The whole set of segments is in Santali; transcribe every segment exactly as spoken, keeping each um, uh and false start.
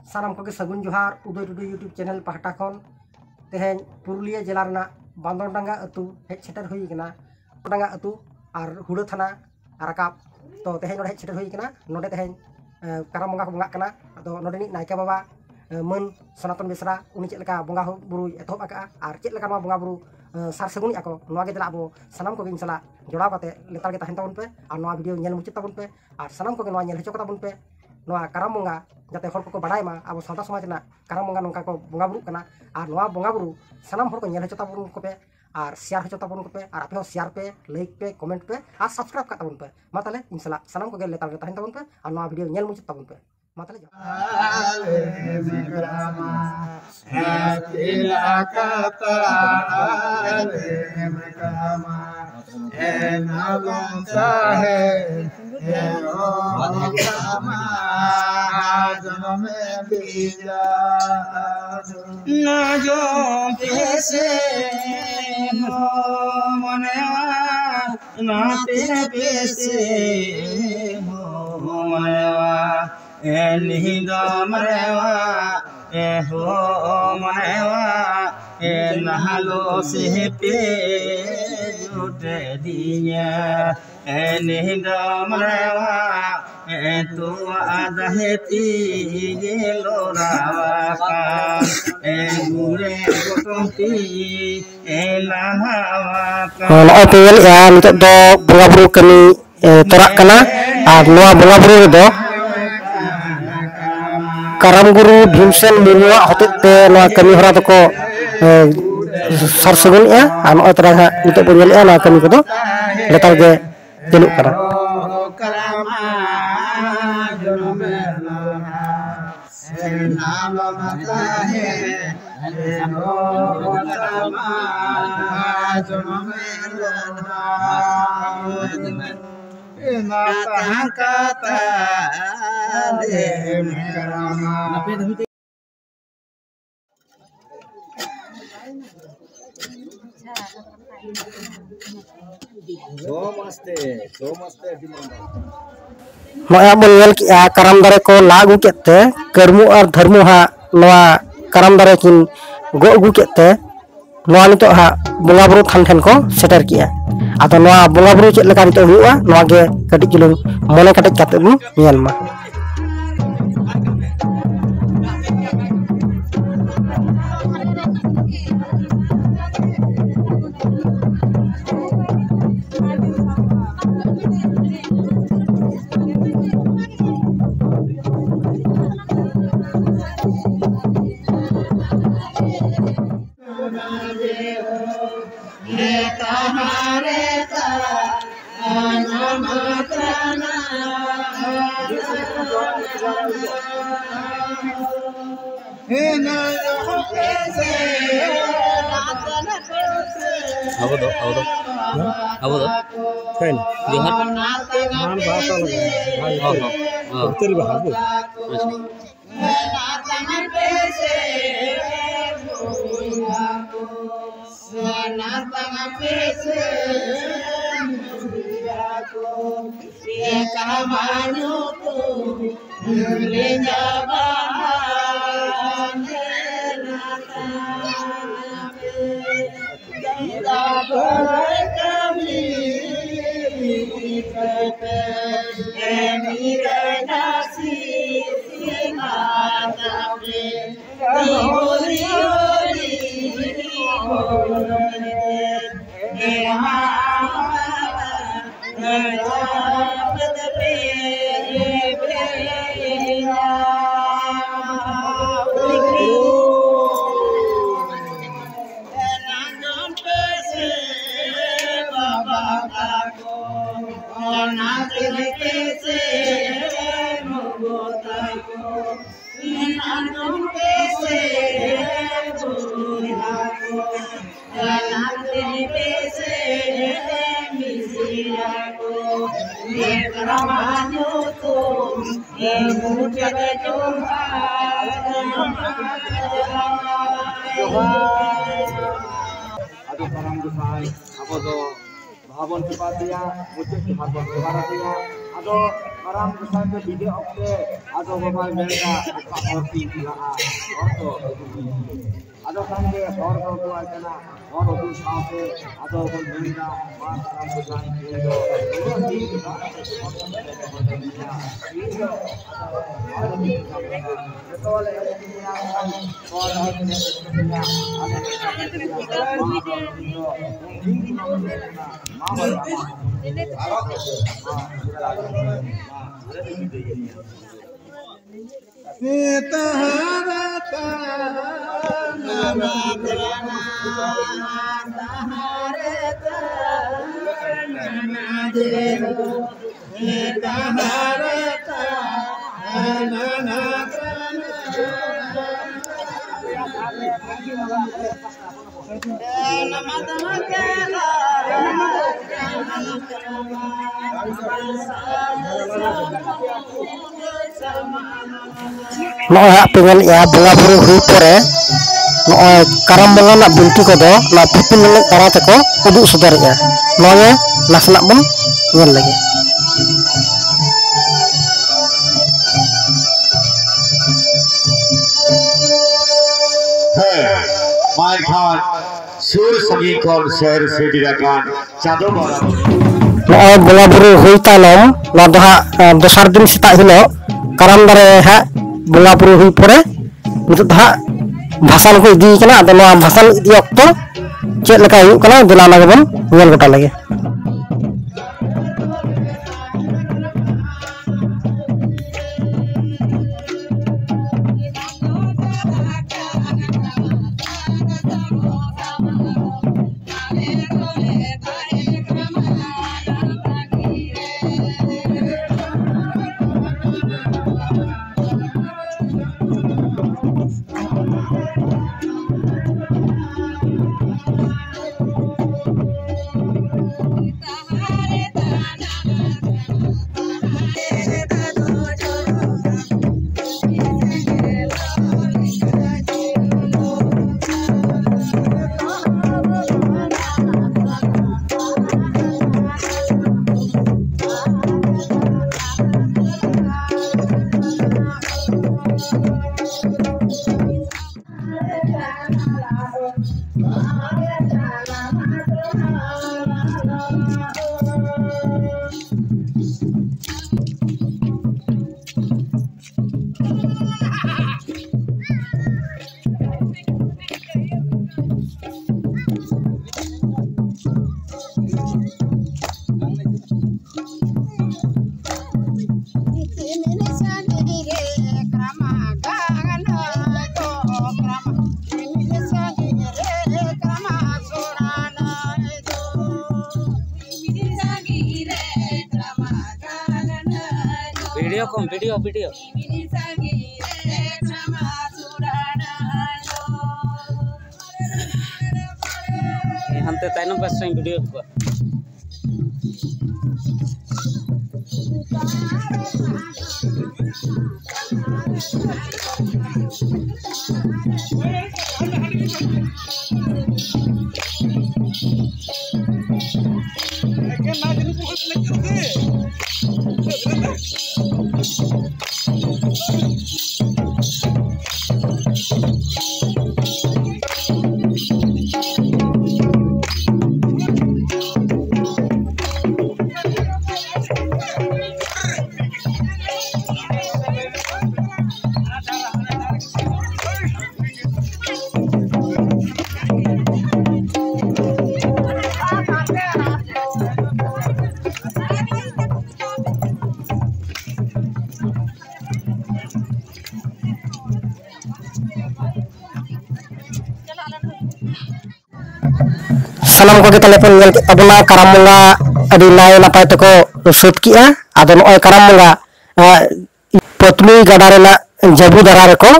ᱥᱟᱱᱟᱢ ᱠᱚᱜᱮ ᱥᱟᱹᱜᱩᱱ ᱡᱚᱦᱟᱨ ᱩᱫᱚᱭ ᱴᱩᱰᱩ YouTube channel ᱯᱟᱦᱴᱟ ᱠᱷᱚᱱ᱾ ᱛᱮᱦᱮᱧ ᱯᱩᱨᱩᱞᱤᱭᱟᱹ ᱡᱮᱞᱟ ᱨᱮᱱᱟᱜ ᱵᱟᱸᱫᱚᱨᱰᱟᱸᱜᱟ ᱟᱹᱛᱩ ᱦᱮᱡ ᱥᱮᱴᱮᱨ ᱦᱩᱭ ᱟᱠᱟᱱᱟ᱾ ᱵᱟᱸᱫᱚᱨᱰᱟᱸᱜᱟ ᱟᱹᱛᱩ ᱟᱨ ᱦᱩᱲᱟᱹ ᱛᱷᱟᱱᱟ ᱨᱟᱠᱟᱵ᱾ ᱛᱚ ᱛᱮᱦᱮᱧ ᱱᱚᱰᱮ ᱦᱮᱡ ᱥᱮᱴᱮᱨ ᱦᱩᱭ ᱟᱠᱟᱱᱟ᱾ ᱱᱚᱰᱮ ᱛᱮᱦᱮᱧ ᱮ, ᱠᱟᱨᱟᱢ ᱵᱚᱸᱜᱟ ᱠᱚ ᱵᱚᱸᱜᱟᱜ ᱠᱟᱱᱟ᱾ ᱟᱫᱚ ᱱᱚᱰᱮᱱᱤᱡ ᱱᱟᱭᱠᱮ ᱵᱟᱵᱟ, ᱮ, ᱢᱟᱹᱱ ᱥᱚᱱᱟᱛᱚᱱ ᱵᱮᱥᱨᱟ, ᱩᱱᱤ ᱪᱮᱫ ᱞᱮᱠᱟ ᱵᱚᱸᱜᱟ ᱦᱚ-, ᱵᱩᱨᱩᱭ ᱮᱛᱚᱦᱚᱵ ᱟᱠᱟᱫᱼᱟ ᱟᱨ ᱪᱮᱫ ᱞᱮᱠᱟ ᱱᱚᱣᱟ ᱵᱚᱸᱜᱟ ᱵᱩᱨᱩ, ᱮ, ᱥᱟᱨ ᱥᱟᱹᱜᱩᱱᱮᱜᱼᱟ ᱠᱚ, ᱱᱚᱣᱟ ᱜᱮ ᱫᱮᱞᱟ ᱟᱵᱚ ᱥᱟᱱᱟᱢ ᱠᱚᱜᱮ ᱤᱧ ᱥᱟᱞᱟᱜ ᱡᱚᱲᱟᱣ ᱠᱟᱛᱮ ᱞᱮᱛᱟᱲ ᱜᱮ ᱛᱟᱦᱮᱱ ᱛᱟᱵᱚᱱ ᱯᱮ ᱟᱨ ᱱᱚᱣᱟ ᱵᱷᱤᱰᱤᱭᱳ ᱧᱮᱞ ᱢᱩᱪᱟᱹᱫ ᱛᱟᱵᱚᱱ ᱯᱮ᱾ ᱟᱨ ᱥᱟᱱᱟᱢ ᱠᱚᱜᱮ ᱱᱚᱣᱟ ᱧᱮᱞ ᱦᱚᱪᱚ ᱠᱚᱛᱟ ᱵᱚᱱ ᱯᱮ, ᱱᱚᱣᱟ ᱠᱟᱨᱟᱢ ᱵᱚᱸᱜᱟ ᱡᱟᱛᱮ ᱦᱚᱲ ᱠᱚᱠᱚ ᱵᱟᱲᱟᱭ ᱢᱟ ᱟᱵᱚ ᱥᱟᱶᱛᱟ ᱥᱚᱢᱟᱡᱽ ᱨᱮᱱᱟᱜ ᱠᱟᱨᱟᱢ ᱵᱚᱸᱜᱟ ᱱᱚᱝᱠᱟ ᱠᱚ ᱵᱚᱸᱜᱟ ᱵᱩᱨᱩᱜ ᱠᱟᱱᱟ᱾ ᱟᱨ ᱱᱚᱣᱟ ᱵᱚᱸᱜᱟ ᱵᱩᱨᱩ ᱥᱟᱱᱟᱢ ᱦᱚᱲ ᱠᱚ ᱧᱮᱞ ᱦᱚᱪᱚ ᱛᱟᱵᱚᱱ ᱠᱚᱯᱮ ᱟᱨ ᱥᱮᱭᱟᱨ ᱦᱚᱪᱚ ᱛᱟᱵᱚᱱ ᱠᱚᱯᱮ ᱟᱨ ᱟᱯᱮ ᱦᱚᱸ ᱥᱮᱭᱟᱨ ᱯᱮ, ᱞᱟᱭᱤᱠ ᱯᱮ, ᱠᱚᱢᱮᱱᱴ ᱯᱮ ᱟᱨ ᱥᱟᱵᱥᱠᱨᱟᱭᱤᱵ ᱠᱟᱜ ᱛᱟᱵᱚᱱ ᱯᱮ᱾ ᱢᱟ ᱛᱟᱦᱞᱮ ᱤᱧ ᱥᱟᱞᱟᱜ ᱥᱟᱱᱟᱢ ᱠᱚᱜᱮ ᱞᱮᱛᱟᱲ ᱨᱮ ᱛᱟᱦᱮᱱ ᱛᱟᱵᱚᱱ ᱯᱮ ᱟᱨ ᱱᱚᱣᱟ ᱵᱷᱤᱰᱤᱭᱳ ᱧᱮᱞ ᱢᱩᱪᱟᱹᱫ ᱛᱟᱵᱚᱱ ᱯᱮ᱾ ᱢᱟ ᱛᱟᱦᱞᱮ ᱡᱚᱦᱟᱨ᱾ ᱱᱟᱡᱚ ᱯᱮᱥᱮ ᱦᱚ ᱢᱚᱱᱮᱣᱟ, ᱱᱟᱛᱮ ᱯᱮᱥᱮ ᱦᱚ ᱢᱚᱱᱮᱣᱟ, ᱮᱱᱦᱤ ᱫᱚ ᱢᱚᱱᱮᱣᱟ, ᱮ ᱦᱚ ᱢᱚᱱᱮᱣᱟ, ᱮ ᱱᱟᱦᱞᱚ ᱥᱮ ᱯᱮ ᱡᱩᱴᱮ ᱫᱤᱧᱟ᱾ ᱮᱱᱦᱤ ᱫᱚ ᱢᱚᱱᱮᱣᱟ, ᱮ ᱛᱚᱣᱟ ᱫᱟᱦᱮ ᱛᱤ ᱜᱮ ᱞᱚᱨᱟᱣᱟ ᱠᱟᱱ, ᱮ ᱜᱩᱲᱮ ᱜᱚᱴᱚᱢ ᱛᱤ ᱮ ᱞᱟᱦᱟᱣᱟ ᱠᱟᱱ᱾ ᱱᱚᱜᱼᱚᱭ ᱯᱮ ᱧᱮᱞᱮᱫᱼᱟ, ᱱᱤᱛᱚᱜ ᱫᱚ ᱵᱚᱸᱜᱟ ᱵᱩᱨᱩ ᱠᱟᱹᱢᱤ, ᱮ, ᱛᱚᱨᱟᱜ ᱠᱟᱱᱟ᱾ ᱟᱨ ᱱᱚᱣᱟ ᱵᱚᱸᱜᱟ ᱵᱩᱨᱩ ᱨᱮᱫᱚ ᱠᱟᱨᱟᱢ ᱜᱩᱨᱩ ᱵᱷᱤᱢᱥᱮᱱ ᱢᱩᱨᱢᱩᱣᱟᱜ ᱦᱚᱛᱮᱡ ᱛᱮ ᱱᱚᱣᱟ ᱠᱟᱹᱢᱤ ᱦᱚᱨᱟ ᱫᱚᱠᱚ, ᱮ, ᱥᱟᱨ ᱥᱟᱹᱜᱩᱱᱮᱜᱼᱟ᱾ ᱟᱨ ᱱᱚᱜᱼᱚᱭ ᱛᱚᱨᱟ ᱦᱟᱸᱜ ᱱᱤᱛᱚᱜ ᱵᱚᱱ ᱧᱮᱞᱮᱫᱼᱟ, ᱱᱚᱣᱟ ᱠᱟᱹᱢᱤ ᱠᱚᱫᱚ ᱞᱮᱛᱟᱲ ᱜᱮ ᱪᱟᱹᱞᱩᱜ ᱠᱟᱱᱟ᱾ ᱡᱚᱢ ᱟᱥᱛᱮ, ᱡᱚᱢ ᱟᱥᱛᱮ, ᱟᱹᱰᱤ ᱢᱟᱨᱟᱝ᱾ ᱱᱚᱜᱼᱚᱭ ᱦᱟᱸᱜ ᱵᱚᱱ ᱧᱮᱞ ᱠᱮᱜᱼᱟ, ᱠᱟᱨᱟᱢ ᱫᱟᱨᱮ ᱠᱚ ᱞᱟ ᱟᱹᱜᱩ ᱠᱮᱫ ᱛᱮ ᱠᱟᱹᱨᱢᱩ ᱟᱨ ᱫᱷᱟᱹᱨᱢᱩ ᱦᱟᱸᱜ ᱱᱚᱣᱟ ᱠᱟᱨᱟᱢ ᱫᱟᱨᱮ ᱠᱤᱱ ᱜᱚᱜ ᱟᱹᱜᱩ ᱠᱮᱫ ᱛᱮ ᱱᱚᱣᱟ ᱱᱤᱛᱚᱜ ᱦᱟᱸᱜ ᱵᱚᱸᱜᱟ ᱵᱩᱨᱩ ᱛᱷᱟᱱ ᱴᱷᱮᱱ ᱠᱚ ᱥᱮᱴᱮᱨ ᱠᱮᱜᱼᱟ᱾ ᱟᱫᱚ ᱱᱚᱣᱟ ᱵᱚᱸᱜᱟ ᱵᱩᱨᱩ ᱪᱮᱫ ᱞᱮᱠᱟ ᱱᱤᱛᱚᱜ ᱦᱩᱭᱩᱜᱼᱟ, ᱱᱚᱣᱟ ᱜᱮ ᱠᱟᱹᱴᱤᱡ ᱪᱩᱞᱩᱝ ᱢᱚᱱᱮ ᱠᱮᱴᱮᱡ ᱠᱟᱛᱮ ᱵᱚᱱ ᱧᱮᱞ ᱢᱟ᱾ ᱟᱵᱚ ᱫᱚ, ᱟᱵᱚ ᱫᱚ, ᱟᱵᱚ ᱫᱚ ᱦᱮᱸ᱾ ᱡᱚᱦᱟᱨ᱾ ᱢᱟᱱ ᱵᱟᱦᱟ ᱛᱟᱞ ᱜᱮ᱾ ᱦᱚᱸ, ᱦᱚᱸ, ᱦᱚᱸ᱾ ᱩᱛᱟᱹᱨ ᱵᱟᱦᱟ ᱵᱚ᱾ ᱟᱪᱪᱷᱟ᱾ ᱟᱫᱚ ᱠᱟᱨᱟᱢ ᱜᱚᱸᱥᱟᱭ ᱟᱵᱚ ᱫᱚ ᱵᱟᱦᱟ ᱵᱚᱱ ᱪᱚᱯᱟᱫᱮᱭᱟ, ᱢᱩᱪᱟᱹᱫ ᱡᱚᱦᱟᱨ ᱵᱚᱱ ᱡᱚᱦᱟᱨ ᱟᱫᱮᱭᱟ᱾ ᱫᱚ ᱠᱟᱨᱟᱢ ᱜᱚᱸᱥᱟᱭ ᱠᱚ ᱵᱤᱫᱟᱹ ᱚᱠᱛᱮ ᱟᱫᱚ ᱵᱟᱵᱟᱭ ᱢᱮᱱᱫᱟ, "ᱚᱠᱟ ᱦᱚᱨ ᱛᱤᱧ ᱪᱟᱞᱟᱜᱼᱟ, ᱦᱚᱨ ᱫᱚ ᱩᱫᱩᱜ ᱟᱹᱧ ᱯᱮ᱾" ᱟᱫᱚ ᱠᱷᱟᱱ ᱜᱮ ᱦᱚᱨ ᱫᱚ ᱩᱫᱩᱜ ᱟᱭ ᱠᱟᱱᱟ᱾ ᱦᱚᱨ ᱩᱫᱩᱜ ᱥᱟᱶᱛᱮ ᱟᱫᱚ ᱵᱚᱱ ᱢᱮᱱᱫᱟ, "ᱢᱟ ᱠᱟᱨᱟᱢ ᱜᱚᱸᱥᱟᱭ, ᱛᱮᱦᱮᱧ ᱫᱚ ᱩᱱᱟᱹᱜ ᱫᱤᱱ ᱠᱷᱚᱱᱟᱜ ᱛᱮᱦᱮᱧ ᱫᱚ ᱟᱫᱚ ᱡᱚᱛᱚ ᱞᱮ ᱮᱱᱮᱡ ᱠᱟᱱᱟ, ᱦᱚᱨ ᱨᱮ ᱮᱱᱮᱡ ᱠᱟᱱᱟ, ᱟᱞᱮ ᱞᱮ ᱮᱱᱮᱡ ᱠᱟᱱᱟ, ᱢᱟ ᱫᱚ ᱤᱧ ᱫᱚ ᱫᱤᱱ ᱠᱷᱚᱱᱟᱜ ᱞᱮ ᱮᱱᱮᱡ ᱠᱟᱱᱟ, ᱢᱟ ᱵᱟᱵᱟ, ᱢᱟ, ᱟᱨᱚ ᱠᱚ ᱮᱱᱮᱡ ᱠᱟᱱᱟ, ᱢᱟ, ᱢᱟ, ᱟᱞᱮ ᱞᱮ ᱵᱤᱫᱟᱹᱭᱮᱫ ᱢᱮᱭᱟ᱾" ᱱᱚᱜᱼᱚᱭ ᱦᱟᱸᱜ ᱯᱮ ᱧᱮᱞᱮᱫᱼᱟ, ᱵᱚᱸᱜᱟ ᱵᱩᱨᱩ ᱦᱩᱭ ᱯᱚᱨᱮ ᱱᱚᱜᱼᱚᱭ ᱠᱟᱨᱟᱢ ᱵᱚᱸᱜᱟ ᱨᱮᱱᱟᱜ ᱵᱤᱱᱛᱤ ᱠᱚᱫᱚ ᱱᱚᱣᱟ ᱯᱩᱛᱩᱞ ᱮᱱᱮᱡ ᱛᱟᱞᱟ ᱛᱮᱠᱚ ᱩᱫᱩᱜ ᱥᱚᱫᱚᱨᱮᱫᱼᱟ᱾ ᱱᱚᱣᱟ ᱜᱮ ᱱᱟᱥᱮᱱᱟᱜ ᱵᱚᱱ ᱧᱮᱞ ᱞᱮᱜᱮ᱾ ᱦᱮᱸ, ᱢᱟ ᱮᱱᱠᱷᱟᱱ ᱥᱩᱨ ᱥᱟᱺᱜᱤᱧ ᱠᱷᱚᱱ ᱥᱮᱨ ᱥᱮᱴᱮᱨ ᱟᱠᱟᱱ ᱪᱟᱸᱫᱚ ᱵᱟᱨᱟ᱾ ᱱᱚᱜᱼᱚᱭ ᱵᱚᱸᱜᱟ ᱵᱩᱨᱩ ᱦᱩᱭ ᱛᱟᱭᱱᱚᱢ, ᱱᱚᱣᱟ ᱫᱚ ᱦᱟᱸᱜ, ᱮ, ᱫᱚᱥᱟᱨ ᱫᱤᱱ ᱥᱮᱛᱟᱜ ᱦᱤᱞᱳᱜ ᱠᱟᱨᱟᱢ ᱫᱟᱨᱮ ᱦᱟᱸᱜ ᱵᱚᱸᱜᱟ ᱵᱩᱨᱩ ᱦᱩᱭ ᱯᱚᱨᱮ ᱱᱤᱛᱚᱜ ᱫᱚ ᱦᱟᱸᱜ ᱵᱷᱟᱥᱟᱱ ᱠᱚ ᱤᱫᱤᱭᱮ ᱠᱟᱱᱟ᱾ ᱟᱫᱚ ᱱᱚᱣᱟ ᱵᱷᱟᱥᱟᱱ ᱤᱫᱤ ᱚᱠᱛᱚ ᱪᱮᱫ ᱞᱮᱠᱟ ᱦᱩᱭᱩᱜ ᱠᱟᱱᱟ, ᱫᱮᱞᱟ ᱚᱱᱟ ᱜᱮᱵᱚᱱ ᱧᱮᱞ ᱜᱚᱴᱟ ᱞᱮᱜᱮ᱾ ᱠᱷᱚᱱ ᱵᱷᱤᱰᱤᱭᱳ, ᱵᱷᱤᱰᱤᱭᱳ᱾ ᱦᱮᱸ, ᱦᱟᱱᱛᱮ ᱛᱟᱭᱱᱚᱢ ᱯᱟᱥᱴᱟᱧ ᱵᱷᱤᱰᱤᱭᱳ ᱠᱚᱣᱟ᱾ ᱥᱟᱱᱟᱢ ᱠᱚᱜᱮ ᱛᱟᱦᱞᱮ ᱯᱮ ᱧᱮᱞ ᱠᱮᱫ ᱛᱟᱵᱚᱱᱟ ᱠᱟᱨᱟᱢ ᱵᱚᱸᱜᱟ ᱟᱹᱰᱤ ᱱᱟᱭ ᱱᱟᱯᱟᱭ ᱛᱮᱠᱚ ᱥᱟᱹᱛ ᱠᱮᱜᱼᱟ᱾ ᱟᱫᱚ ᱱᱚᱜᱼᱚᱭ ᱠᱟᱨᱟᱢ ᱵᱚᱸᱜᱟ, ᱮ, ᱯᱟᱹᱛᱞᱩᱭ ᱜᱟᱰᱟ ᱨᱮᱱᱟᱜ ᱡᱟᱹᱵᱩ ᱫᱷᱟᱨᱟ ᱨᱮᱠᱚ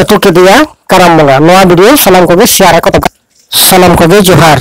ᱟᱹᱛᱩ ᱠᱮᱫᱮᱭᱟ ᱠᱟᱨᱟᱢ ᱵᱚᱸᱜᱟ᱾ ᱱᱚᱣᱟ ᱵᱷᱤᱰᱤᱭᱳ ᱥᱟᱱᱟᱢ ᱠᱚᱜᱮ ᱥᱮᱭᱟᱨ ᱟᱠᱚ ᱛᱟᱵᱚᱱ᱾ ᱥᱟᱱᱟᱢ ᱠᱚᱜᱮ ᱡᱚᱦᱟᱨ᱾